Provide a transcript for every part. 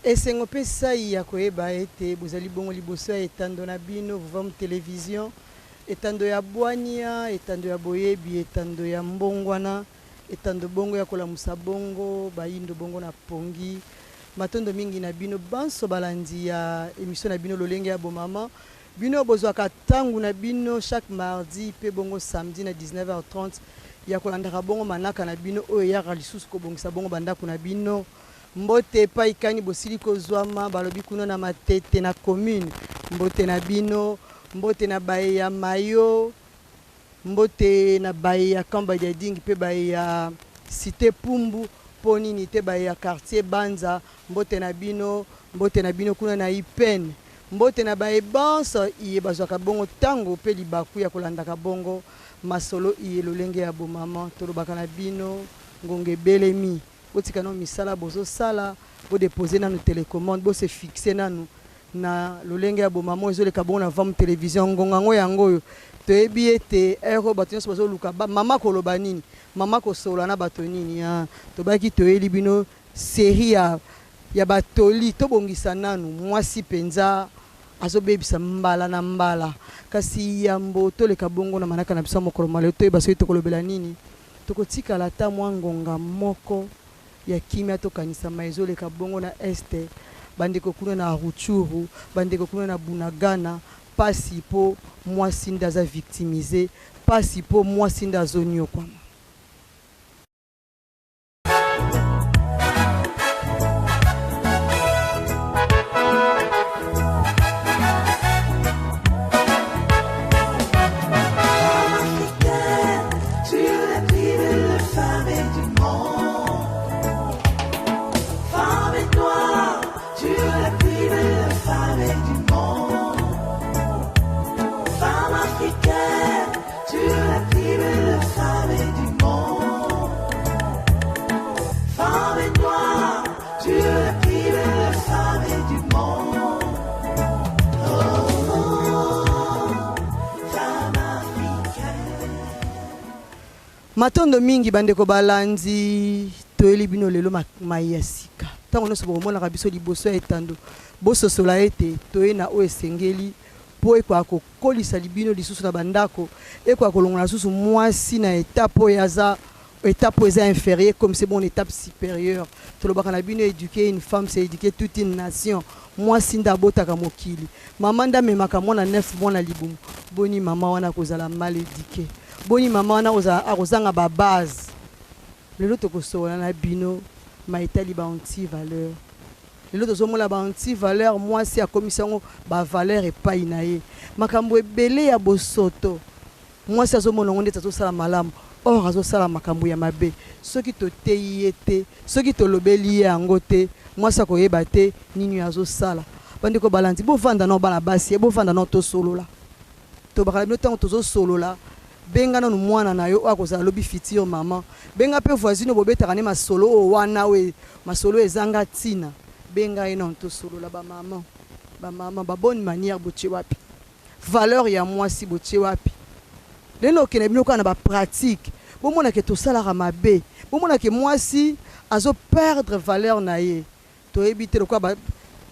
Esengo mpe nsai ya koyeba ete bozali bongo liboso ya etando na bino Vuvamu Television, etando ya bwania, etando ya boyebi, etando ya mbongwana, etando bongo ya kolamusa bongo bayindo bongo na pongi. Matondo mingi na bino banso balandi ya emission na bino Lolenge ya Bomama. Bino bozwaka tango na bino chaque mardi mpe bongo samedi na 19h30 ya kolandaka bongo manaka na bino oyo eyaka lisusu kobongisa bongo ba ndako na bino. Mbote epai kani bosili kozwama, balobi kuna na Matete na commune. Mbote na bino, mbote na baye ya Mayo, mbote na baye ya Camp Badiadingi mpe baye ya Cite Pumbu, mpo nini te baye ya quartier Banza, mbote na bino, mbote na bino kuna na Ipene. Mbote na baye banso iye bazwaka bongo tango mpe libaku ya kolandaka bongo masolo iye lolenge ya bomama. Tolobaka na bino ngonga ebelemi. Botika nanu misala bozo sala, bo deposer nanu telecommande, bo se fixer nanu na lolenge ya bomama oyo ezoleka bongo na Vam Television. Ngonga yango yango oyo toyebi ete heure oyo bato nyonso bazoluka ba mama akoloba nini, mama akosolola na bato nini. Ah, tobaki toyeli bino serie ya ya ba toli, tobongisa nanu mwasi penza azobebisa mbala na mbala. Kasi yambo toleka bongo na manaka na biso ya mokolo mwa lelo, toyeba soki tokolobela nini. Tokotikala ata mwa ngonga moko ya kimia tokanisa maye ezoleka bongo na Est, bandeko kuna na Rutshuru, bandeko kuna na Bunagana, pasi po mwasi nde aza victimise, pasi po mwasi nde azoniokwama. Matondo mingi bandeko balandi, toyeli bino lelo mai ya sika. Ntango nyonso bokomonaka biso liboso ya etando, bososola ete toye na oyo esengeli mpo ekoka kokolisa bino lisusu na bandako, ekoka kolongola lisusu mwasi na etape oyo aza etape oyo eza inférieure comme c'est bon étape supérieure. Tolobaka na bino éduquer une femme c'est éduquer toute une nation. Mwasi nde abotaka mokili, mama nde amemaka mwana 9 mois na libumu. Boni mama wana akozala mal éduqué? Boni mama wana akozanga ba base? Lelo tokosolola na bino ma etali ba anti valeur. Lelo tozomona ba anti valeur, mwasi akomisi yango ba valeur epai na ye. Makambo ebele ya bosoto mwasi azomona yango ndeti azosala malamu, or azosala makambo ya mabe. Soki toteyi ye te, soki tolobeli ye yango te, mwasi akoyeba te nini azosala. Bandeko balandi, bovanda nao bana basi, bovanda nao tosolola. Tolobaka na bino tango tozo solola, benga nanu mwana na yo oyo akozala lobi future maman. Benga pe voisine oyo bobetaka ne masolo oyo wana oyo masolo ezanga tina. Benga ye nanu tosolola ba maman. Ba maman ba bonne manière botie wapi? Valeur ya mwasi botie wapi? Lelo okende bino kaka na ba pratique. Bomona ke tosalaka mabe. Bomona ke mwasi azo perdre valeur na ye. Toyebi te lokola ba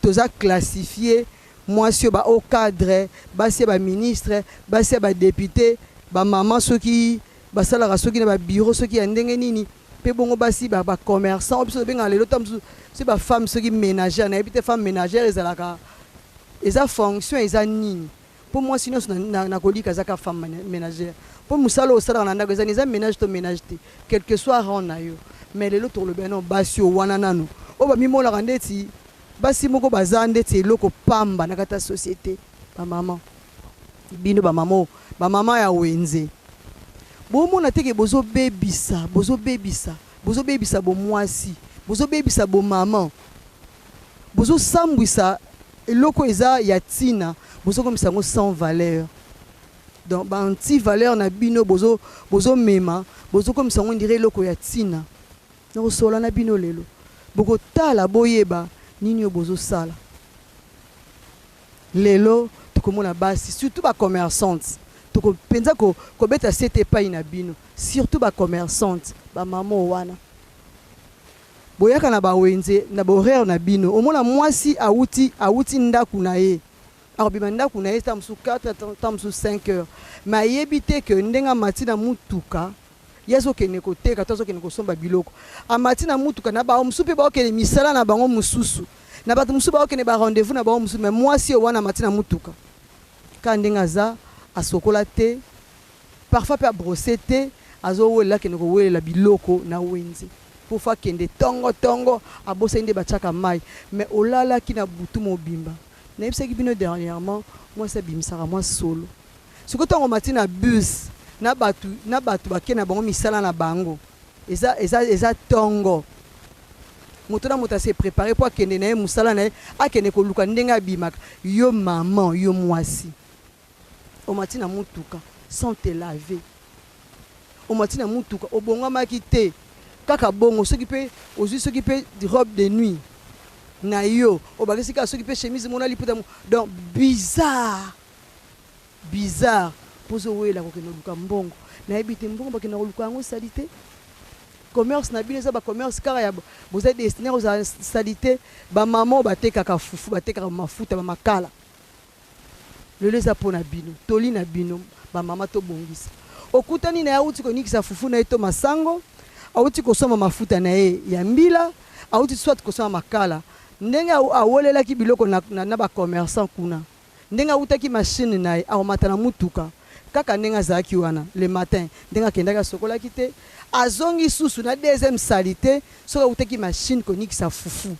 toza classifie mwasi oyo ba haut cadre, basi ya ba ministre, basi ya ba depute, ba maman soki basalaka soki na ba bureau soki ya ndenge nini pe bongo basi ba ba commerçant oyo biso tobengaka lelo tango mosusu soki ba femme soki menagère nayebi te femme menagère ezalaka eza fonction eza nini? Po mwasi nionso na kolika aza kaka femme menagère po musala oyo osalaka na ndaku eza nini eza menage to menage te quelque soit rang na yo mais lelo tokolobela nanu basi oyo wana nanu oyo bamimonaka ndeti basi moko baza ndeti eloko pamba na kati ya societe ba maman bino ba maman oyo ba maman ya wenze bomona te ke bozo bebisa bozo bebisa bozo bebisa bomwasi bozo bebisa bo maman Bozo sambwisa eloko eza ya tina bozo komisa yango sans valeur donc ba anti valeur na bino bozo bozo mema bozo komisa yango ondire eloko ya tina nako solola na bino lelo boko tala boyeba nini oyo bozo sala lelo tokomona basi surtout ba commerçante toko penza ko kobeta sete epayi na bino surtout ba commerçante ba maman wana. Boyaka na ba wenze na ba horaire na bino. Omona mwasi awuti awuti ndaku na ye. Akobima ndaku na ye tango mosusu 4 heures tango mosusu 5 heures. Mais ayebi te que ndenge amati na mutuka ye azokende koteka to azokende kosomba biloko. Amati na mutuka na ba mosusu pe baokende misala na bango mosusu. Na bato mosusu baokende ba rendez-vous na bango mosusu mais mwasi oyo wana amati na mutuka kaka ndenge aza asokola te. Parfois pe a brosser te, azo welela akende ko welela biloko na wenze po faut akende tongo tongo, abosani nde batiaka mayi mais olalaki na butu mobimba. Nayebisaki bino dernièrement mwasi abimisaka mwa solo. Sikoyo tango omati na bus na batu na batu bake na bango misala na bango eza eza eza tongo moto na moto a se preparer po akende na ye musala na ye akende koluka ndenge abimaka yo maman yo mwasi Omati na mutuka sans te laver. Omati na mutuka obongamaki te kaka bongo soki pe ozui soki pe robe de nuit na yo obakisi kaka soki pe chemise moko na liputa moko donc bizarre bizarre po ozo wela kokende koluka mbongo nayebi te mbongo bakenda koluka yango salite commerce na bino eza ba commerce kaka ya boza destine kozala salite ba maman batekaka fufu batekaka mafuta ba makala Lelo eza pona bino toli na bino ba mama to bongisa. Okutani naye awuti konikisa fufu naye to masango, awuti kosomba mafuta naye ya mbila, awuti soit kosomba makala ndenge awelelaki biloko na na ba commerçants kuna ndenge awutaki machine naye akomata na mutuka kaka ndenge azalaki wana le matin ndenge akendaki asokolaki te azongi susu na deuxième salite soki awutaki machine konikisa fufu.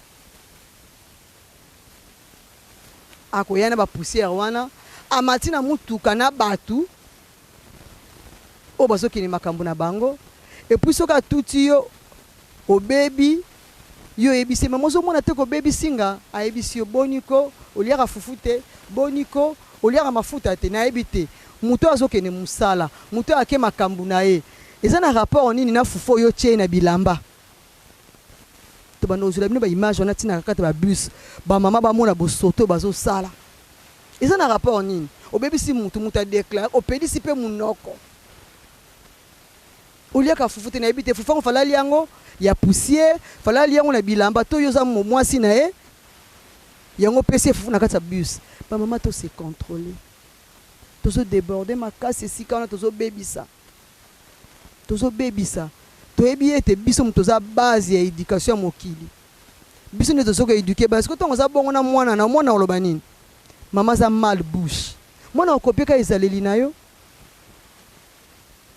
Akoya na ba poussière wana amati na mutuka na batu oyo bazo kende makambo na bango et puis soki atuti yo obebi yo oyebisi ye mama ozo mona te kobebisi nga ayebisi yo boni ko oliaka fufu te boni ko oliaka mafuta te nayebi te mutu oyo azo kende musala mutu oyo ake makambo na ye eza na rapport nini na fufu oyo otie ye na bilamba Tobanda kozwela bino ba image wana ti na kati ya ba bus ba mama bamona bosoto bazo sala eza na rapport nini? Obebisi mutu mutu a declare opelisi pe munoko oliaka fufu te nayebi te fufu yango fallait alia yango ya poussière fallait alia yango na bilamba to yo oza mwasi na ye yango opesi ye fufu na kati ya bus ba mama to se controler tozo deborder makasi esika wana tozo bebisa Tozo bebisa. Toyebi ete biso moto toza base ya education ya mokili. Biso nde tozo ko eduquer bana. Sikoyo tango oza bongo na mwana na yo, mwana akoloba nini? Mama aza mal bouche. Mwana ako copier kaka ezaleli na yo.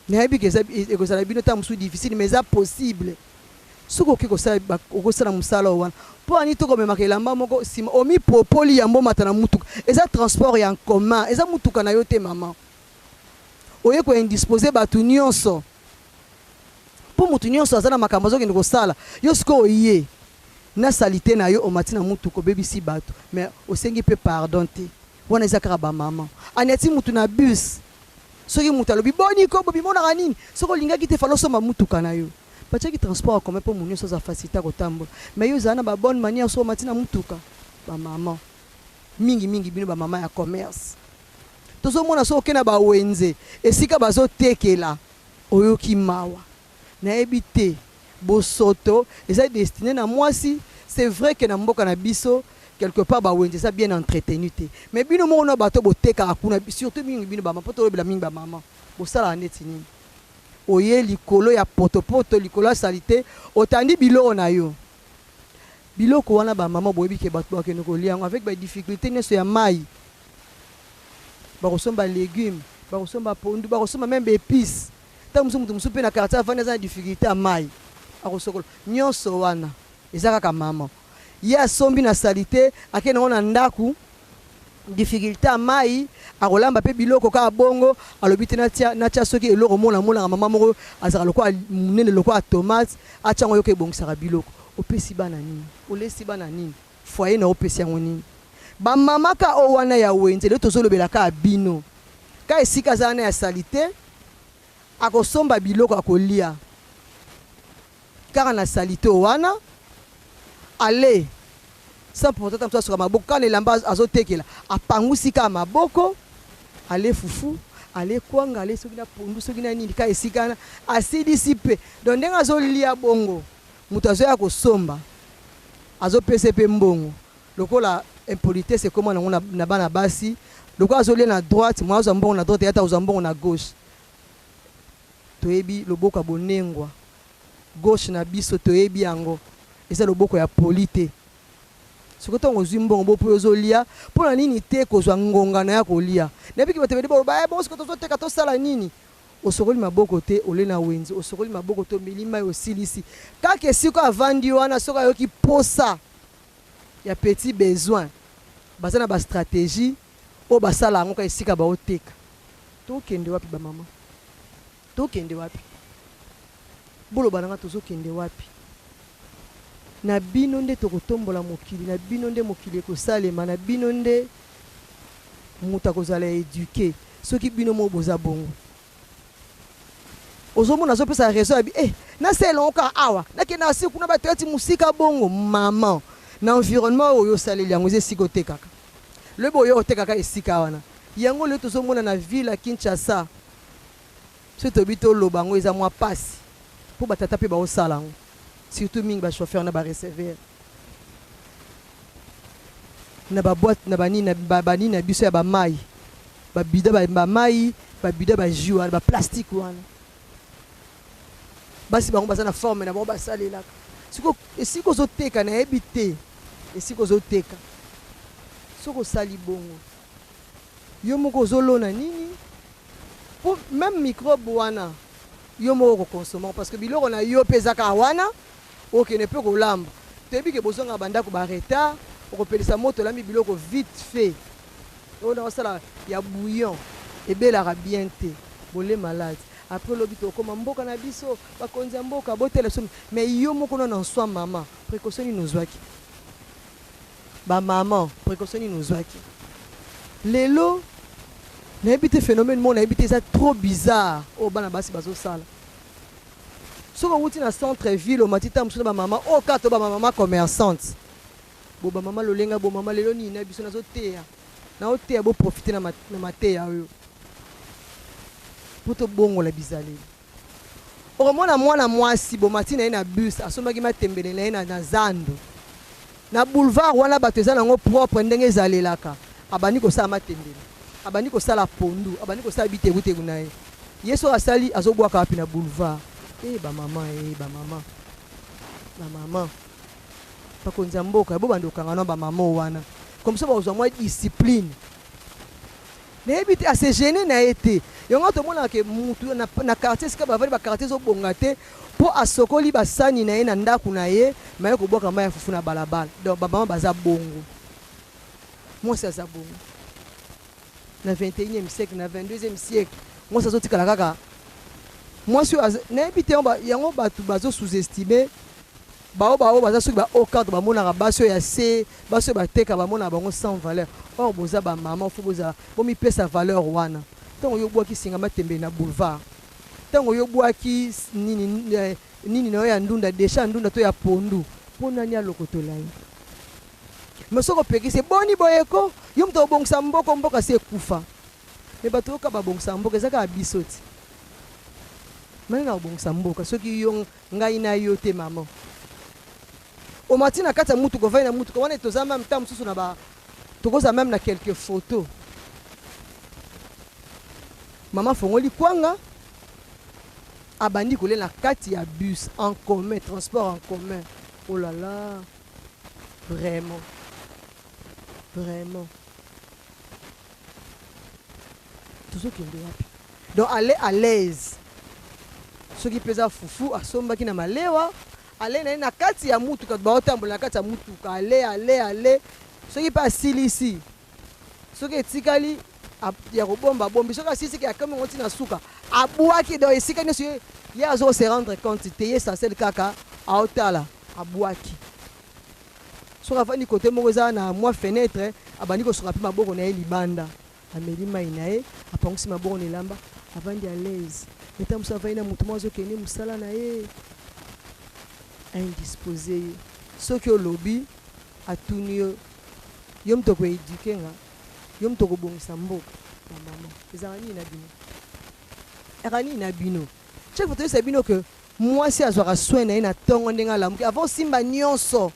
Nayebi ke eza ekozala bino tango mosusu difficile mais eza possible. Soki okoki kosala okosala mosala oyo wana mpo ani to komemaka elamba moko sima omipopoli yambo omata na motuka. Eza transport ya en commun, eza motuka na yo te maman. Oye ko indisposer batu nionso po mutu nionso aza na makambo azokende kosala yo sikoyo oye na salite na yo omati na mutuka obebisi batu mais osengi pe pardon te wana eza kaka ba maman aniati mutu na bus soki mutu alobi boni ko bomimonaka nini soki olingaki te fallait osomba mutuka na yo batiaki transport en commun po mutu nionso azwa facilite ya kotambola mais yo ozala na ba bonne manière soki omati na mutuka ba maman mingi mingi bino ba maman ya commerce Tozo mona soki oke na ba wenze esika bazo tekela oyoki mawa. Nayebi te bosoto eza destine na mwasi? C'est vrai que na mboka na biso quelque part ba wenze eza bien entretenu te mais bino moko na bato botekaka kuna surtout mingi bino ba mama po tolobela mingi ba mama bosalaka ndeti nini? Oye likolo ya potopoto likolo ya salite otandi biloko na yo biloko wana ba mama boyebi ke bato bakende kolia yango avec ba difficulte nionso ya mayi Bakosomba legumes, bakosomba pondu, bakosomba meme ba epices. Tango mosusu moto mosusu pe na quartier avandi aza na difficulte ya mayi akosokola. Nionso wana eza kaka maman. Ye asombi na salite, ake nango na ndaku, difficulte ya mayi, akolamba pe biloko kaka bongo, alobi te natia natia soki eloko moko namonaka maman moko azalaka lokola munene lokola tomate, atia yango yoka ebongisaka biloko. Opesi bana nini? Olesi bana nini? Foyer nayo opesi yango nini? Ba mama ka oyo wana ya wenze lelo tozolobela kaka bino ka esika aza wana ya salite akosomba biloko ya kolia kaka na salite oyo wana alle sans pour autant ata asoka maboko kaka na elamba azotekela apangusi kaka maboko ale fufu ale kwanga ale soki na pondu soki na nini kaka esika wana asilisi pe donc ndenge azolia bongo. Moto azoya kosomba, azopesa ye mpe mbongo. Lokola impolitesse ekoma nango na, na bana basi, lokola azolia na droite, moyen azwa mbongo na droite, ye ata kozwa mbongo na gauche. Toyebi loboko ya bonengwa, gauche na biso toyebi yango, eza loboko ya poli te. Sikoyo ntango ozwi mbongo bo mpo ozolia, mpo na nini te kozwa ngonga na ya kolia? Nayebi ke bato ebele baloba, eh, bongo sikoyo tozoteka tosala nini? Osokoli maboko te, olie na wenze, osokoli maboko te, omeli mayi, osilisi. Kaka esika avandi wana, soki ayoki posa ya petit besoin, baza na ba strategie oyo basala yango kaka esika baoteka. Tokende wapi ba mama? Tokende wapi? Boloba na nga tozokende wapi? Na bino nde tokotombola mokili, na bino nde mokili ekosalema, na bino nde moto akozala eduque soki bino moko boza bongo. Ozomona azopesa raison ya bi eh nasalela yango kaka awa nakende na se kuna ba toilette mosika bongo maman na environnement oyo osaleli yango eza esika otekaka lobi oyo otekaka esika wana yango lelo tozomona na ville ya Kinshasa soki toyebi toloba yango eza mwa pasi mpo batata mpe baosala yango surtout mingi ba chauffeur na ba receveur na ba boîte na banini na banini na biso ya ba mayi ba bidon ba mayi ba bidon ba jus wana ba plastique wana basi bango baza na forme na bango basalelaka siko esika ozoteka nayebi te esika ozoteka soki osali bongo yo moko ozolona nini po meme microbe wana yo moko okokonsoma parce que biloko na yo mpe eza kaka wana Okende pe kolamba. Toyebi ke bozongaka ba ndaku ba retard, okopelisa moto olambi biloko vite fait. Oyo nako sala ya bouillon ebelaka bien te. Bole malade. Après lobi tokoma mboka na biso, bakonzi ya mboka botela biso. Mais yo moko nanu en soi maman, precaution nini ozwaki? Ba maman, precaution nini ozwaki? Lelo nayebi te phenomène moko nayebi te eza trop bizarre oyo bana basi bazosala. Soki owuti na centre ville omati tango mosusu na ba mama oyo kaka to ba mama commerçante bo ba mama lolenga bo mama lelo nini na biso nazo teya nao teya bo profiter na mateya oyo po tobongola bizaleli. Okomona mwana mwasi bomati na ye na bus asombaki matembele na ye na zando na boulevard wana bato eza nango propre ndenge ezalelaka abandi kosala matembele abandi kosala pondu abandi kosala bitegutegu na ye Ye soki asali azo bwaka wapi na boulevard eh ba maman eh ba maman ba maman bakonzi ya mboka bo banda okanga na ba maman wana comme ça bakozwa mwa discipline nayebi te ase gene na ye te yango tomonaka ke mutu na, na quartier esika bavandi ba quartier ezobonga te mpo asokoli basani na ye na ndako na ye maye kobwaka mai ya fufu na balabala donc bamama baza bongo mwasi aza bongo na 21e siècle na 22e siècle mwasi azotikala kaka mwasi oyo nayebi te yango bato bazo sous-estime bao bao baza soki ba haut cadre bamonaka basi oyo ya se basi oyo bateka bamonaka bango sans valeur or boza bamama fo bozala bomipesa valeur wana ntango yo obwaki singa matembele na boulevard ntango yo obwaki nini, eh, nini na yo ya ndunda desha ya ndunda to ya pondu mpo nani alokotola ye Mais soki opekisi boni boye ko yo moto okobongisa mboko mboka si ekufa mais bato oyo kaka babongisa mboka eza kaka biso ti nani nakobongisa mboka soki yo ngai na yo te maman omati na kati ya mutuka ovandi na mutuka wana toza meme ntango mosusu na ba tokozala meme na quelques photos mama afongoli kwanga abandi kolia na kati ya bus en commun transport en commun oh là là Vraiment. Vraiment. Tozokende wapi? Donc aller à l'aise. Soki mpe eza fufu asombaki na malewa, ale na ye na kati ya mutuka, baotambola na kati ya mutuka, ale ale ale. Soki mpe asilisi, soki etikali ya kobomba abombi, soki asilisi ke akomi yango ti na suka, abwaki. Donc esika nyonso ye ye azo se rendre compte te, ye essentiel kaka aotala abwaki. Soki afandi kote moko eza na mwa fenetre, abandi kosoka mpe maboko na ye libanda, ameli mai na ye, apangusi maboko na elamba, avandi à l'aise. Mais ntango mosusu avandi na moto moko azokende mosala na ye, indispose ye. Soki olobi, atuni yo, yo moto oko eduquer nga, yo moto okobongisa mboka. Ba mama, ezalaka nini na bino? Ezalaka nini na bino? Chaque fois toyebisa bino que. Mwasi azwaka soin na ye na ntongo ndenge alamuki. Avant osimba nyonso,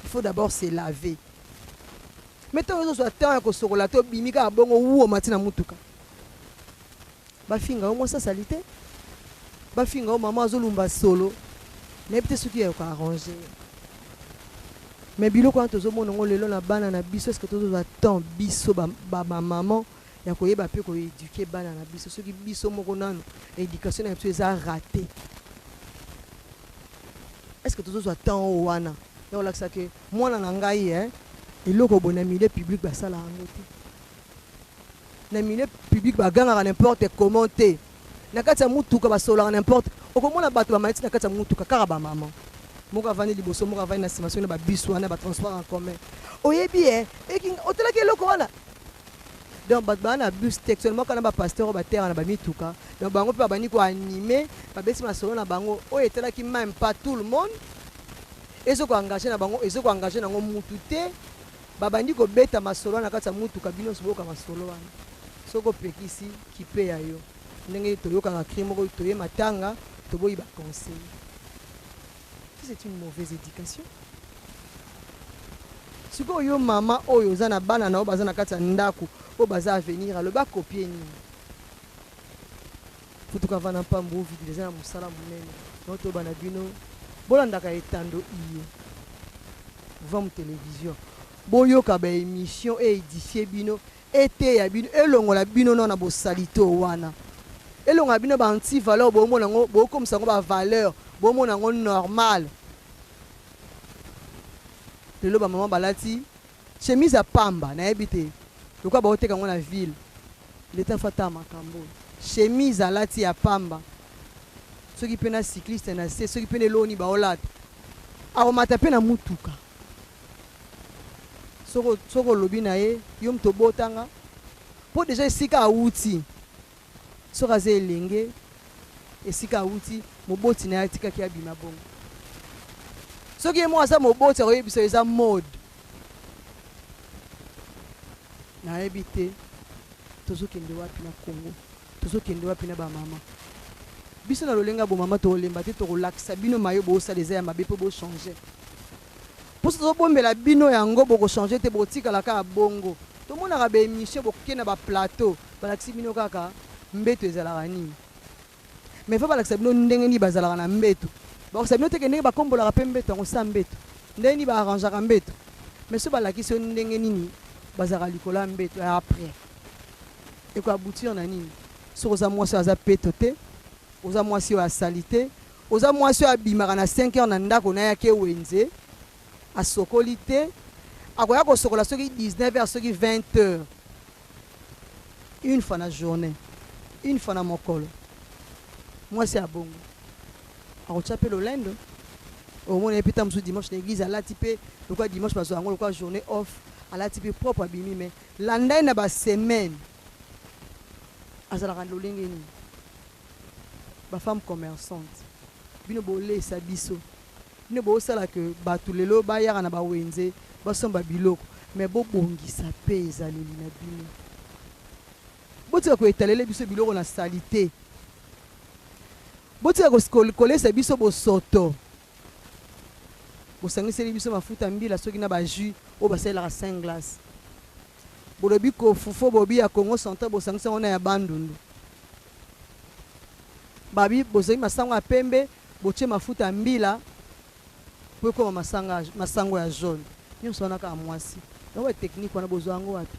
il faut d'abord se laver. Mais ntango ozozwa temps ya kosokola te, obimi kaka bongo, wu omati na mutuka. Bafinga yo mwasi asali te, bafinga yo mama azolumba solo, nayebi te soki ya koarranger. Mais biloko wana tozomona yango lelo na bana na biso, est-ce que tozozwa temps biso bamama ya koyeba mpe koéduquer bana na biso? Soki biso moko nanu éducation na biso eza raté, est-ce que tozozwa temps oyo wana ya kolakisa ke mwana na ngai, eloko boye na milieu public basala yango te, na milieu public bagangaka n'importe comment te, na kati ya mutuka basololaka n'importe? Okomona bato bamati na kati ya mutuka kaka bamama, moko avandi liboso, moko avandi na nsima, soki na babus wana, batransport en commun, oyebi e otalaki eloko wana. Donc bato baa na bus textuellement kaka na bapasteur oyo bateraka na bamituka. Donc bango mpe babandi koanimer, babeti masolo na bango oyo etalaki même pas tout le monde, ezokoengager na bango, ezokoengager nango mutu te. Babandi kobeta masolo wana na kati ya mutuka, bino nyonso boyoka masolo wana. Soki opekisi, kipe ya yo. Ndenge toyokaka cri moko, toye matanga, toboyi baconseil. C'est une mauvaise éducation. Sikoyo yo mama oyo oza na bana na yo, baza na kati ya ndako, oyo baza avenir, alobi akopie nini? Futuka vana mpambo ovidi eza na mosala monene. Donc toyeba na bino, bolandaka etando iye vam télévision, boyoka baémission eédifie bino, eteya bino, elongola bino no na bosalite wana, elongola bino ba anti valeur. Bomona yango, bokomisa yango bavaleur, bomona yango normal. Lelo bamama balati chemise ya pamba, nayebi te lokola baoteka yango na ville. Leta fata makambo, chemise alati ya pamba, soki mpe na cycliste na se, soki mpe na eloni baolata, akomata mpe na mutuka. Soki olobi na ye, yo moto obotanga, mpo déjà esika awuti, soki aza elenge, esika awuti, moboti na ye atikaki abima bongo. Soki ye moko aza moboti, akoyebisa eza mode. Nayebi te tozokende wapi na Congo, tozokende wapi na bamama. Biso na lolenga bomama tokolemba te, tokolakisa bino mayo bosala eza ya mabe mpo bochanger. Mposo tozobombela bino yango, bokochanger te, bokotikala kaka bongo. Tomonaka baémission, bokoke na baplateau, balakisi bino kaka mbeto ezalaka nini, mais faut balakisa bino ndenge nini bazalaka na mbeto. Bakosala bino teke ndenge bakombolaka mpe mbeto yango, sa mbeto, ndenge nini baarrangeaka mbeto. Mais so balakisi yo ndenge nini bazalaka likolo ya mbeto, après ekoaboutir na nini? Soki oza mwasi oyo aza peto te, oza mwasi oyo asali te, oza mwasi oyo abimaka na 5 heures na ndako na ye, ake wenze, asokoli te, akoya kosokola soki 19 heures, soki 20 heures, une fois na journée, une fois na mokolo. Mwasi ya bongo akotya mpe lolendo. Omona ye mpe ta mosusu dimanche na église, alati mpe lokola dimanche bazwa yango lokola journée off, alati mpe propre, abimi. Mais landa ye na basemaine, azalaka lolenge nini? Bafemme commerçante, bino bolesa biso, bino bosala ke bato lelo bayaka na bawenze basomba biloko, mais bobongisa mpe ezaleli na bino. Botika koetalele biso biloko na sali te, botika kolesa biso bosoto. Bosangiseli biso mafuta mbila, soki na bajus oyo basalelaka 5 glace, bolobi kofufu, bobi ya Congo Central, bosangisi yango na ya Bandundu, babi bozali masango ya pembe, botie mafuta ya mbila po ekoma masango ya jaune. Nyonso wana kaka mwasi. Yango batechnique wana bozwa yango wapi?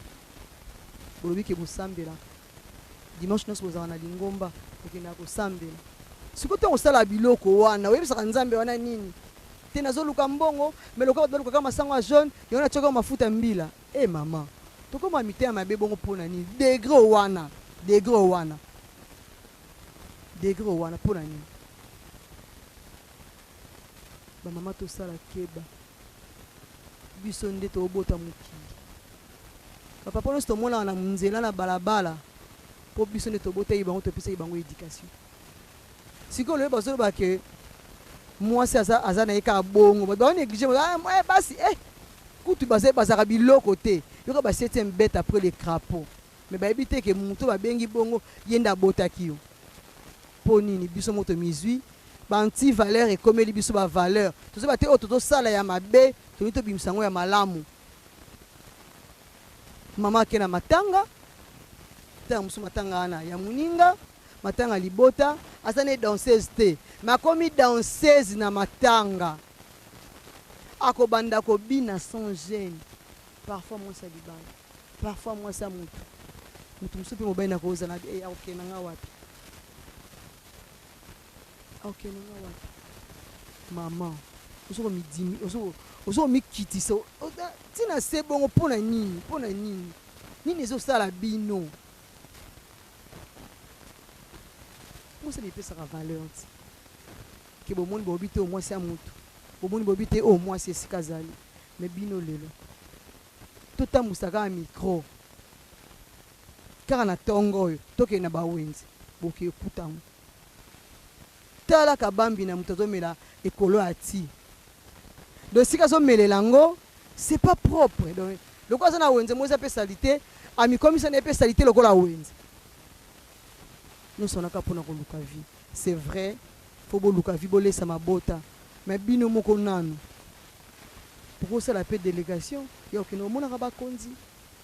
Bolobi ke bosambelaka dimanche nyonso, bozalaka na lingomba, bokendaka kosambela. Sikoyo ntango osala biloko wana, oyebisaka Nzambe wana nini? Te, nazoluka mbongo, mais lokola bato balukaka masango ya jaune, yango natiaka mafuta mbila. E mama, tokóma mitema mabe bongo mpo na nini? Degré wana, degré wana, degré wana, mpo na nini? Bamama, tosala keba. Biso nde tobota mokili. Bapapa nyonso tomonaka na nzela, na balabala, mpo biso nde tobotaki bango, topesaki bango éducation. Sikoyo loye bazoloba ke mwasi aza, aza na ye kaka bongo, bato baonéglige ah, basi eh, kutu bazalaka biloko te. Yoka ba septième bête après le crapaud, mais bayebi te ke moto babengi bongo, ye nde abotaki yo. Mpo nini biso moto mizwi? Ba anti valeur ekomeli biso ba valeur. Tozoyeba te oyo tozosala ya mabe, tolingi tobimisa yango ya malamu. Mama ake na matanga, ntango mosusu matanga wana ya moninga, matanga ya libota, aza ne danseuse te, mais akomi danseuse na matanga. Akobanda kobina sans gene. Parfois mwasi ya libala, parfois mwasi ya mutu. Mutu mosusu mpe mobali na kozala eh, akokende na nga wapi? Akokende na nga wapi? Maman, ozo komidimi, ozo ozo komikitisa ntina se bongo mpo na nini? Mpo na nini? Nini ezosala bino? Mwasi amipesaka valeur ti ke bomoni boyebi te oyo mwasi ya mutu, bomoni boyebi te oyo mwasi esika azali. Mais bino lelo totambusa kaka micro kaka na tongo oyo tokende na bawenze boke ekuta yango. Tala kabambi na moto azomela ekolo ya ti donc esika azomelela yango c'est pas propre donc lokola aza na wenze mo eza mpe salite amikomisa na ye mpe salite lokola wenze nyonso wana kaka mpona koluka vie. C'est vrai faut boluka vie bolesa mabota mais bino moko nanu bokosala mpe delegation ya kokende komonaka bakonzi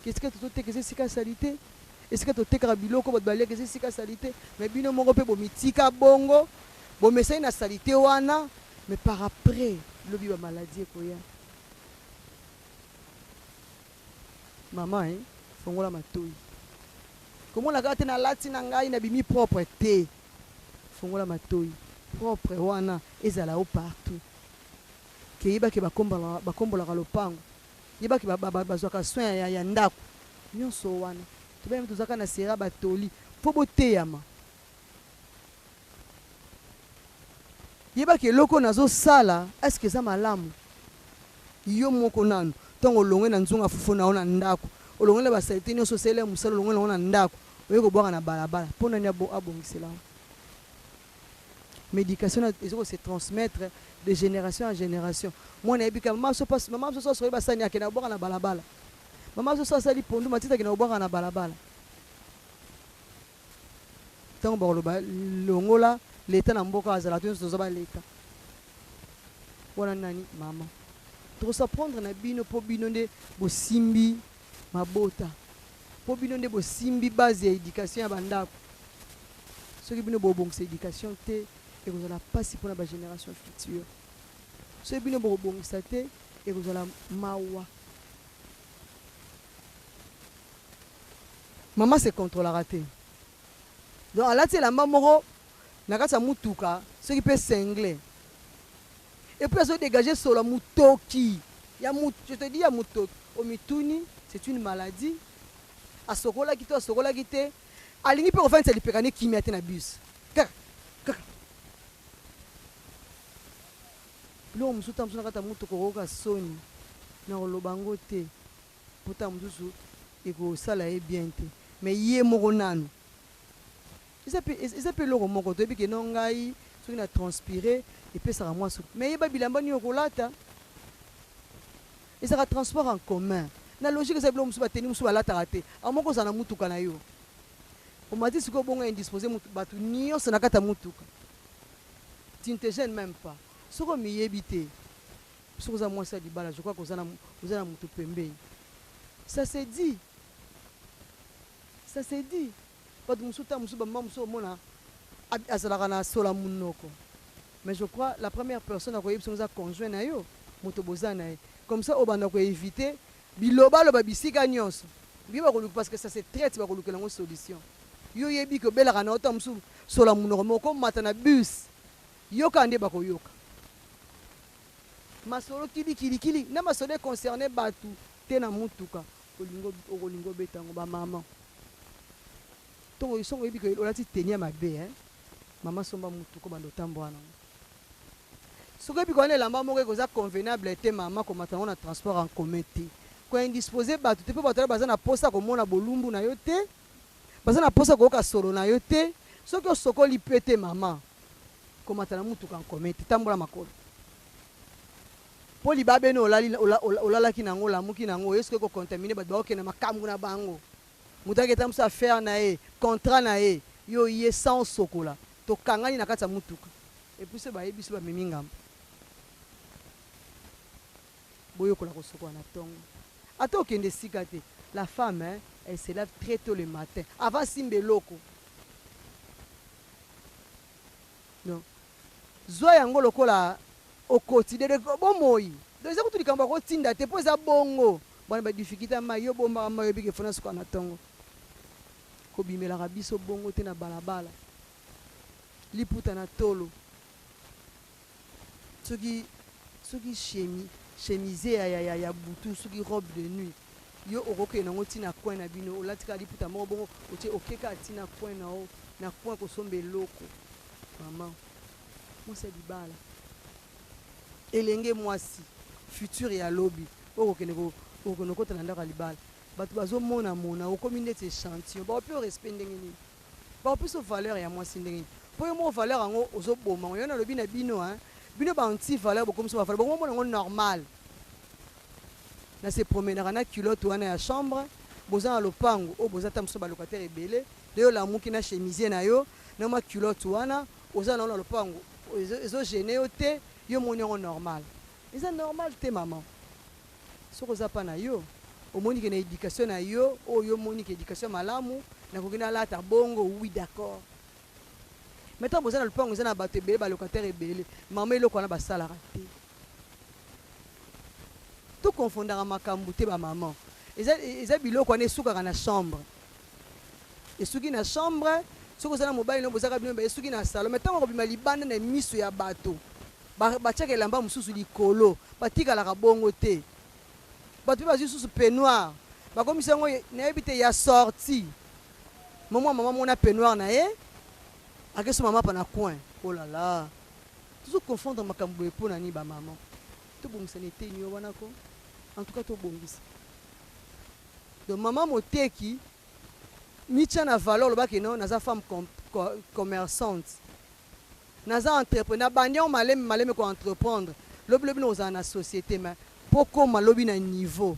ke esika tozoteka eza esika salite, esika totekaka biloko bato baliaka eza esika salite, mais bino moko mpe bomitika bongo, bomesani na salite wana, mais par après lobi ba maladie ekoya. Mama hein, fongola matoyi. Komona kaka te nalati na ngai nabimi propre te. Fongola matoyi. Propre wana ezala yo partout. Ke yeba ke bakombolaka lopango. Yeba ke bazwaka soin ya ndako. Nionso wana. Tobengami tozalaka na sera ba toli. Faut boteyama. Yeba ke eloko oyo nazo sala est ce que eza malamu? Yo moko nanu tango olongwe na nzungu ya fufu na yo na ndaku, olongwe na ba salite nionso osaleli ya musala olongwe nango na ndaku oye kobwaka na balabala po nani abongisela yo? Medication ezo ko se transmettre de generation en generation. Mwana ayebi kaka mama biso mama biso soki asokoli ba sani akenda kobwaka na balabala. Mama biso soki asali pondu matiti akenda kobwaka na balabala. Tango bakoloba longola l'etat na mboka azala to nionso toza ba l'etat wana nani mama toko s'apprendre na bino po bino nde bosimbi mabota po bino nde bosimbi base ya education ya ba ndaku soki bino bobongisa education te ekozala pasi pona ba generation future soki bino bokobongisa te ekozala mawa. Maman se controlaka te donc alati elamba moko na kati ya mutuka soki pe single et puis azo degager solo ya mutoki ya je te dis ya mutoki omituni c'est une maladie asokolaki to asokolaki te alingi pe kofandisa lipeka ne kimia te na bus kaka kaka biloko mosusu ta mosusu na kati ya mutuka okoyoka soni na koloba yango te. Po tango mosusu ekosala ye bien te mais ye moko nanu eza pe eza pe eloko moko toyebi ke non ngai soki na transpire epesaka mwa suki mais yeba bilamba nini okolata ezalaka transport en commun na logique eza biloko mosusu ba tenue mosusu balataka te à moins kozala na mutuka na yo omati sikoyo bongo indispose bato nyonso na kati ya mutuka tu ne te gênes meme pas soki omiyebi te. Soki oza mwasi ya libala je crois que oza na oza na mutu pembeni ça se dit ça se dit batu mosusu tango mosusu ba maman mosusu omona azalaka na sola munoko mais je crois la première personne akoyebisa ngo eza conjoint na yo moto boza na ye comme ça obanda ko eviter bilobaloba bisika nyonso yo bakoluka parce que ça se traite bakolukela yango solution yo oyebi ke obelaka na yo tango mosusu sola munoko mais okomata na bus yoka nde bakoyoka Masolo kili kili kili na masolo e concerne batu te na mutuka olingi okolinga obeta yango ba maman tongo songo oyebi ke olati tenue ya mabe hein maman somba mutuka obanda otambola nango soki oyebi ke wana elamba moko ekoza convenable te maman komata yango na transport en commun te ko indispose batu te po batu wana baza na posa komona bolumbu na yo te baza na posa koyoka solo na yo te soki osokoli pe te maman Komata na mutuka en commun te, tambola makolo. Po libabe no olali olalaki na yango, olamuki na yango, oye sikoyo ko contaminer batu bakokende na makambu na bango. Mutu ake tambusa affaire na ye, contrat na ye, yo oye sans osokola, tokangani na kati ya mutuka. Et puis soki bayebi biso bamemi ngambo. Boyokola kosokola na tongo. Ata okende esika te, la femme hein, elle se lave très tôt le matin avant asimba eloko. Donc zwa yango lokola au quotidien donc bomoi. Donc eza kutu likambo ya kotinda te po eza bongo. Bwana ba difficulté ya mayi, yo bombaka mayi oyebi ke faut nasukola na tongo. Kobimelaka biso bongo te na balabala. Liputa na tolo. Soki soki chemi chemise ya ya ya butu soki robe de nuit yo okokende nango ti na coin na bino olati kaka liputa moko bongo otie oke kaka ti na coin na yo na coin kosomba eloko maman mwasi ya libala elenge mwasi futur ya lobi okokende ko okokende kokota na ndako ya libala bato bazomona mona okomi ndeti echantillon bakopi yo respect ndenge nini Bakopesa yo valeur ya mwasi ndenge nini? Po yo moko valeur yango ozo boma ngo. Yango nalobi na bino hein, bino ba anti valeur bokomisi ba valeur, bokomi komona yango normal. Na se promenaka na culotte wana ya chambre, boza na lopango oyo boza ata mosusu ba locataire ebele, nde yo olamuki na chemisier na yo na mwa culotte wana, oza na yo na lopango, ezo gener yo te, yo omoni yango normal. Eza normal te maman. Soki oza pa na yo, omoni ke na education na yo, oyo yo omoni ke education ya malamu, nakoki nalata bongo, oui d'accord. Mais tango boza na lupango eza na batu ebele, ba locataires ebele, maman eloko wana basalaka te. To confondaka makambu te ba maman. Eza eza biloko wana esukaka na chambre. Esuki na chambre, soki oza na mobali na yo bozaka bino mibale esuki na salon, mais tango okobima libanda na miso ya bato, Ba batiaka elamba mosusu likolo, batikalaka bongo te. Bato pe bazui lisusu peignoir, bakomisi yango nayebi te ya sortie. Momwa mama moko na peignoir na ye, ake somba mapa na coin. Oh la la! Tozo confondre makambo boye pona nini ba maman? Tobongisa na eteni oyo wana ko? En tout cas tobongisa. Donc maman moteki, mitia na valeur, loba ke non naza femme commerçante. Naza entrepreneur na bandi yango malembe malembe ko entreprendre lobi lobi nakozala na societe mais po okoma lobi na niveau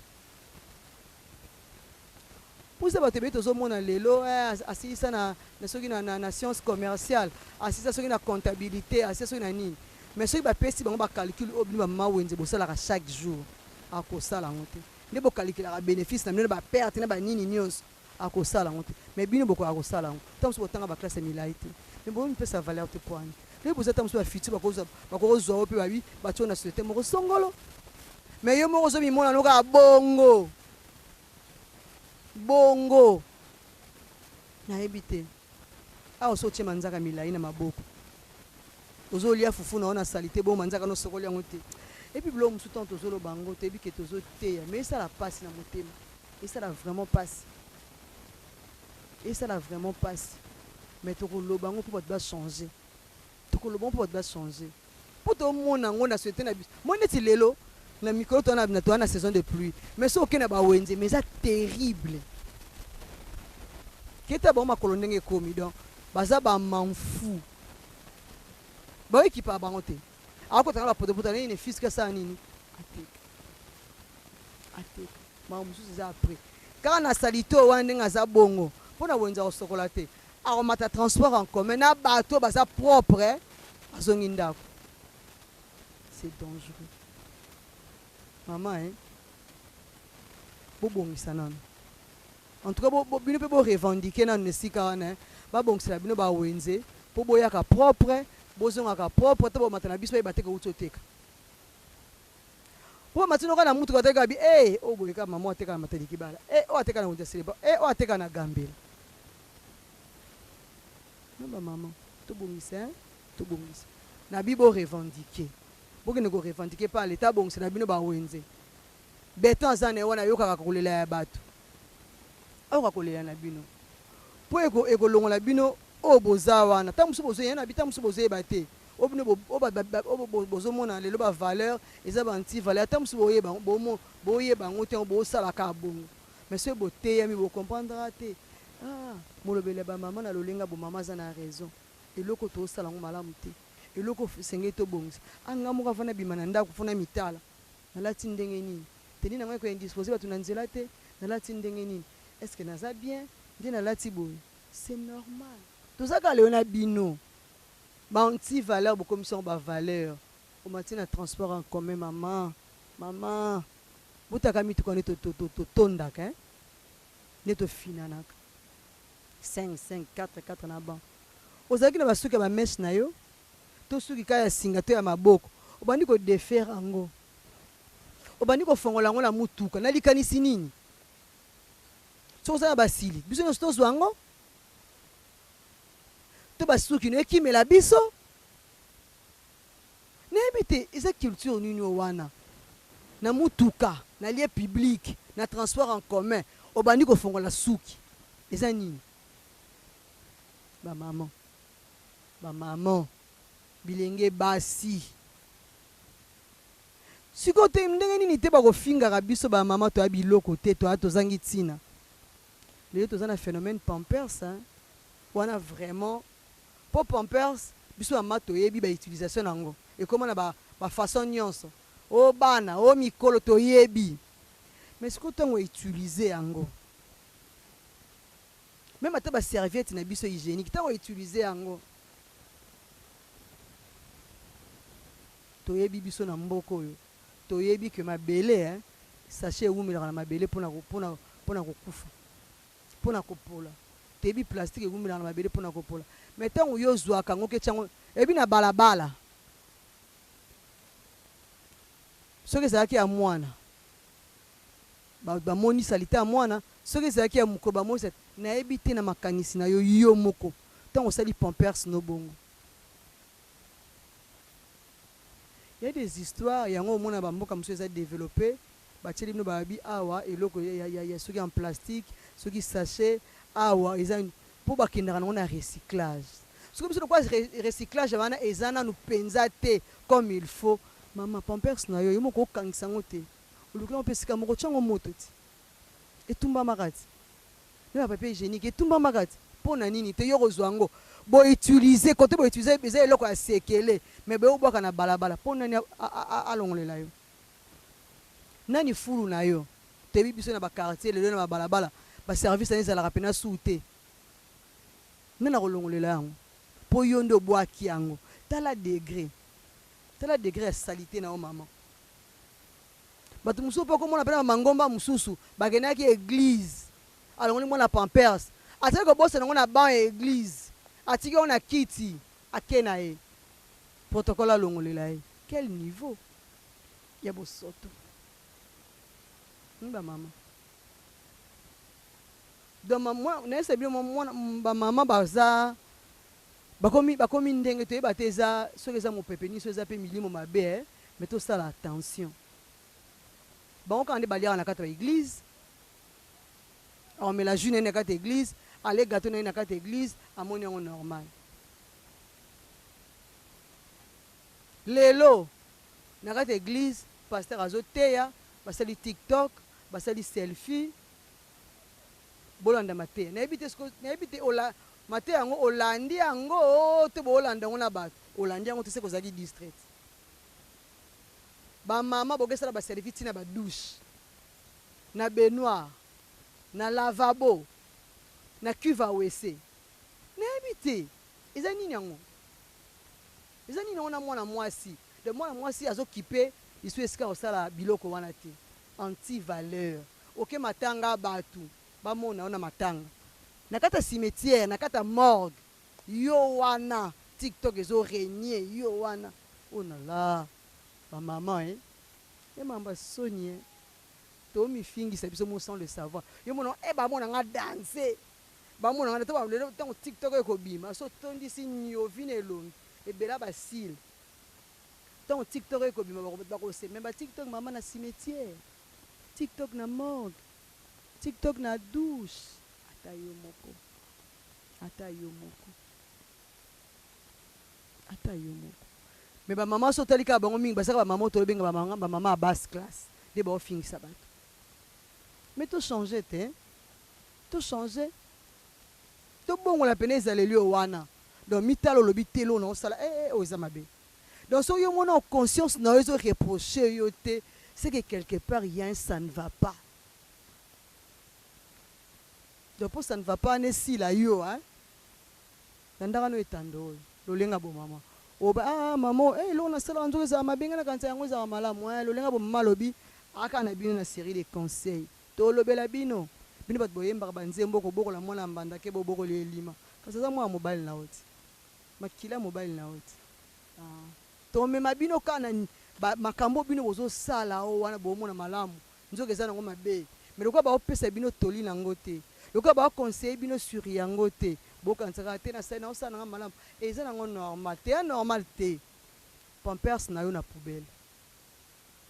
pusa bato ebele tozomona lelo eh, asilisa na, na soki na, na, na science commerciale asilisa soki na comptabilité asilisa soki na nini mais soki bapesi bango bacalcul oyo bino bamama wenze bosalaka chaque jour akosala yango te nde bokalikilaka bénéfice na bino na baperte na banini nyonso Akosala yango te mais bino bokoka kosala yango. Tango mosusu botanga ba classe ya milayi te mais bozo mipesa valeur te poani? Lobi boza tango mosusu ba futur bakozwa bakozwa yo pe babi batie yo na societe moko songolo mais yo moko ozo mimona no kaka bongo bongo nayebi te awa osi otie manzaka milayi na maboko ozo lia fufu na yo na salite bongo manzaka no osokoli yango te et puis biloko mosusu tango tozo loba yango toyebi ke tozo teya mais esala pasi na motema. Esala vraiment pasi. Esala vraiment pasi. Mais toko loba yango po batu ba changer. Toko loba yango po batu ba changer. Po to mona yango na societe na biso. Moi neti lelo na mikolo toza na toza na saison de pluie. Mais soki oke na ba wenze mais eza terrible. Keta bango makolo ndenge ekomi donc baza ba m'en fou. Ba ekipa bango te. Akota na ba poto poto nini fisc asala nini? Ateka. Ateka. Makambo mosusu eza après. Kaka na salite oyo wana ndenge aza bongo mpo na wenze akosokola te. Akomata transport en commun na bato oyo baza propre azongi ndako. C'est dangereux. Maman hein. Bobongisa nanu. En tout cas bo, bo, bino pe bo revendiquer nanu na esika wana hein. Babongisela bino ba wenze mpo boyaka propre, bozongaka propre, to bomata na biso bayeba te ke outi oteka. Po bamati noka na mutuka batali kaka bi eh oyo boye kaka maman ateka na Matadi Kibala eh oyo ateka na wenze ya Seleba eh oyo ateka na Gambela. Na ba maman tobongisa hein tobongisa na bi bo revendiquer bokende ko revendiquer par l'etat abongisa na bino ba wenze beton aza na ye wana ayokaka kolela ya batu ayoka kolela na bino po eko ekolongola bino oyo boza wana tango mosusu bozo ya na bi tango mosusu bozoyeba te Oyo bino oyo bozo mona lelo ba valeur eza ba anti valeur ata mususu boyeba boyeba yango te bosala kaka bongo mais soki boteyami bo comprendra te ah molobeli ya ba maman na lolenge ya bo maman aza na raison eloko tosala yango malamu te eloko esengeli tobongisa ah nga moko avant nabima na ndaku faut namitala nalati ndenge nini tenue na ngai eko indisposer batu na nzela te nalati ndenge nini est ce que naza bien nde nalati boye c'est normal toza kaka lelo na bino. Ba anti valeur bokomisi yango ba valeur. Omati na transport en commun maman maman botaka mituka nde totondaka hein nde tofinanaka 5 5 4 4 na banc ozalaki na basuki ya ba meche na yo to suki kaka ya singa to ya maboko obandi ko defaire yango obandi kofongola yango na mutuka na likanisi nini soki oza na basili biso nyonso tozwa yango to basuki no ekimela biso Nayebi te eza culture nini oyo wana na mutuka na lieu public na transport en commun obandi kofongola suki eza nini? Ba maman ba maman bilenge basi sikoyo te ndenge nini te bakofingaka biso ba maman toya biloko te toya tozangi tina lelo toza na phenomène pampers hein wana vraiment Po pampers biso ba mama toyebi ba utilisation na ngo ekoma na ba façon nionso oh bana oh mikolo toyebi mais sikoyo tango o utiliser yango meme ata ba serviette na biso hygienique tango o utiliser yango toyebi biso na mboka oyo toyebi que mabele hein sachet ewumelaka na mabele pona pona pona kokufa pona kopola toyebi plastique ewumelaka na mabele pona kopola mais tango yo ozuaka yango oketia yango ebi na balabala soki ezalaki ya mwana bamoni salite ya mwana soki ezalaki ya mokolo bamoni salite nayebi te na makanisi na yo yo moko ntango osali pampers no bongo ya des histoires yango omona bamboka mosusu eza developpe batieli bino babi awa eloko ya, ya, ya soki en plastique soki sachet awa eza mpo bakendaka nango na recyclage soki biso lokola recyclage wana eza nanu mpenza te comme il faut mama pampers na yo yo moko okangisa yango te oluki yango mpe esika moko otya yango moto ti etumbamaka ti na ba papier hygiénique etumbamaka ti mpo na nini te yo kozwa yango boutilize kote boutilize eza eloko ya sekele mais boyobwaka na balabala mpo nani alongolela yo nani fulu na yo toyebi biso na baquartier lelo na babalabala baservice wana ezalaka mpena su te nani akolongolela yango mpo yo nde obwaki yango tala degré tala degré ya salite na yo mama bato mosusu mpe okomona mpe na mangomba mosusu bakendaki église alongoli mwana pampers atiki kobosana yango na banc ya église atiki yango na kiti ake na ye protocole alongolela ye quel niveau ya bosoto bamama donc nayesa bino mwana bamama baza bakomi bakomi ndenge toyeba te eza soki eza mopepe nini so eza mpe milimo mabe eh, mais tosala attention bango kaka nde baliaka na kati ya baeglise aomela jus na ye na kati ya église ale gâteau na ye na kati ya église amoni yango normal lelo na kati ya église pasteur azoteya basali tiktok basali selfie bolanda mateya nayebi te nayebi te ola mateya yango olandi yango to boolanda yango na bato olandi yango te se kozalaki distrait bamama bokesala baselfie ntina badouche na baignoire na lavabo na cuve à WC nayebi te eza nini yango eza nini yango na mwana mwasi de mwana mwasi azokipe lisu esika kosala biloko wana te anti valeur oke matanga bato bamona yo na matanga na kati ya cimetière na kati ya morgue yo wana tiktok ezoregne yo wana oh nala bamama e ye mamba soni e tomifingisa biso mo sans le savoir yo mona e bamona nga danse bamona nga to lelo ntango tiktok ekobima so tondisi niovi na elongi ebela basile ntango tiktok ekobima bakose me batiktok mama na cimetière tiktok na morgue tiktok na douche ata yo moko ata yo moko ata yo moko me bamama so otali kaka bango mingi basaka bamama oyo tolobenga bamama ya basse classe nde baofingisa bato mais tochange te tochange tobongola pene ezaleli oyo wana donc mitala olobi te eloko na osala oyo eza mabe donc soki yo mona conscience na yo ezoreproche yo te c'est que quelque part ya un ça ne va pas donc mpo ça ne va pas wana esila yo hein landaka no etando oyo. Lolenga bo mama. Oba ah mama eh eloko nasalaka nzoka ezalaka mabe ngai nakanisa yango ezalaka malamu eh lolenga bo mama alobi aka na bino na serie de conseils. Tolobela bino. Bino bato boyembaka ba nzembo kobokola mwana ya mbanda ke bobokoli elima. Kasi aza mwana mobali na yo ti. Makila ya mobali na yo ti. Ah. Tomema bino kaka na ba makambo bino bozosala o wana bomona malamu nzoka eza nango mabe mais lokola baopesa bino toli nango te lokola bao conseiller bino sur yango te bokanisaka te nasali naosala nanga malamu eza nango normal te ya normal te pampers na yo na poubelle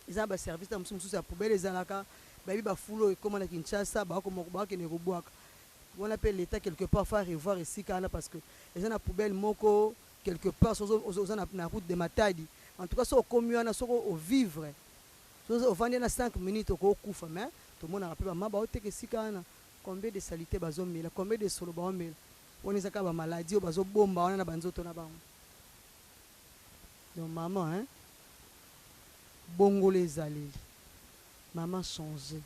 eza na baservice na mosusu mosusu ya poubelle ezalaka bayebi bafulu oyo ekóma na Kinshasa bakokende kobwaka wana mpe l'État quelque part faut revoir esika wana parce que eza na poubelle moko quelque part oza na route de Matadi. En tout cas soki okomi wana, soki ovivre, soki ovandi na 5 minutes, okokufa. Mais tomonaka mpe bama baoteka esika wana, combien de saleté bazomela, combien de solo baomela wana, eza kaka bamaladi oyo bazobomba wana na banzoto na bango. Donc mama, hein, bongola ezaleli. Mama, change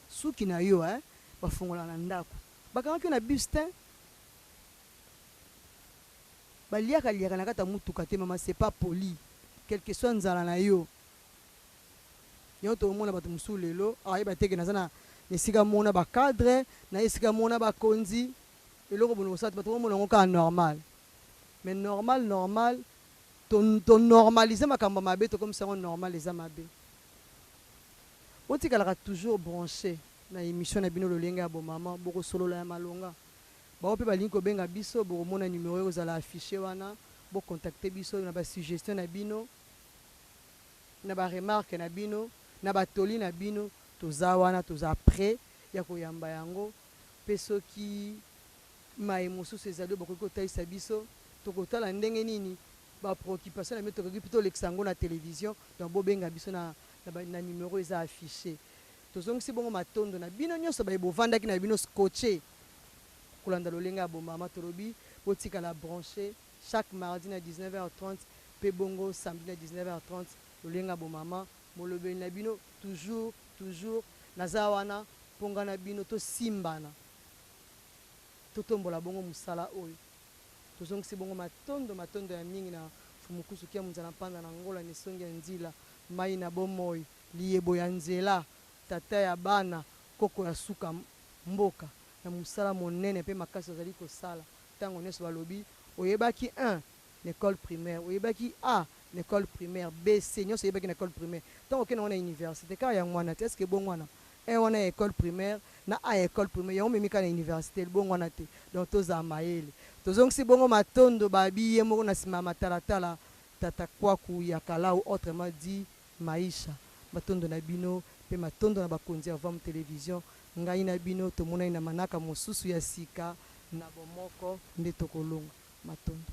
suki na yo, hein, bafongola na ndako, bakangaki yo na bus te, baliaka liaka na kati ya mutuka te. Mama, c'est pas poli, quelque soit nzala na yo. Yango tokomona bato mosusu lelo ayeba teke naza na esika mona bacadre na esika mona bakonzi, eloko bono kosala te, bato komona yango kaka normal. Mais normal, normal, tonormalise makambo ya mabe, tokomisa yango normal, eza mabe. Botikalaka toujours branché na émission na bino Lolenge ya Bomama, bokosolola ya malonga. Bao mpe balingi kobenga biso, bokomona numero oyo kozala affiché wana. Bocontacte biso na basuggestion na bino, na baremarque na bino, na batoli na bino. Toza wana, toza prêt ya koyamba yango. Mpe soki maye mosusu ezali oyo bakoki kotalisa biso, tokotala ndenge nini bapréoccupation na bino tokoki mpe tolekisa yango na télévision. Donc bobenga biso na numero eza affiché. Tozongisi bongo matondo na bino nyonso baye bovandaki na bino scotché kolanda Lolenge ya Bomama. Tolobi botikala branché chaque mardi na 19h30 mpe bongo samedi na 19h30. Lolenge ya Bomama, molobeli na bino toujours, toujours naza wana mpo ngai na bino tosimbana, totombola bongo mosala oyo. Tozongisi bongo matondo, matondo ya mingi na Fumukusu Kia Munzala Mpanda na Ngola Nesongi ya Nzila Mai na Bomoi Liyebo ya Nzela, tata ya bana, koko ya suka mboka, na mosala monene mpe makasi azali kosala ntango nyonso. Balobi oyebaki 1 na école primaire, oyebaki A na école primaire, B, C, nyonso oyebaki na école primaire, ntango okende yango na université kaka yango wana te. Est-ce bongo wana 1 wana ya école primaire na A ya école primaire yango memi kaka na université bongo wana te? Donc tozala mayele. Tozongisi bongo matondo babi ye moko na nsima ya matalatala, tata Kwaku ya Kalau, autrement dit Maisha. Matondo na bino mpe matondo na bakonzi ya Vam Télévision. Ngai na bino tomonani na manaka mosusu ya sika. Na bomoko nde tokolonga. Matondo.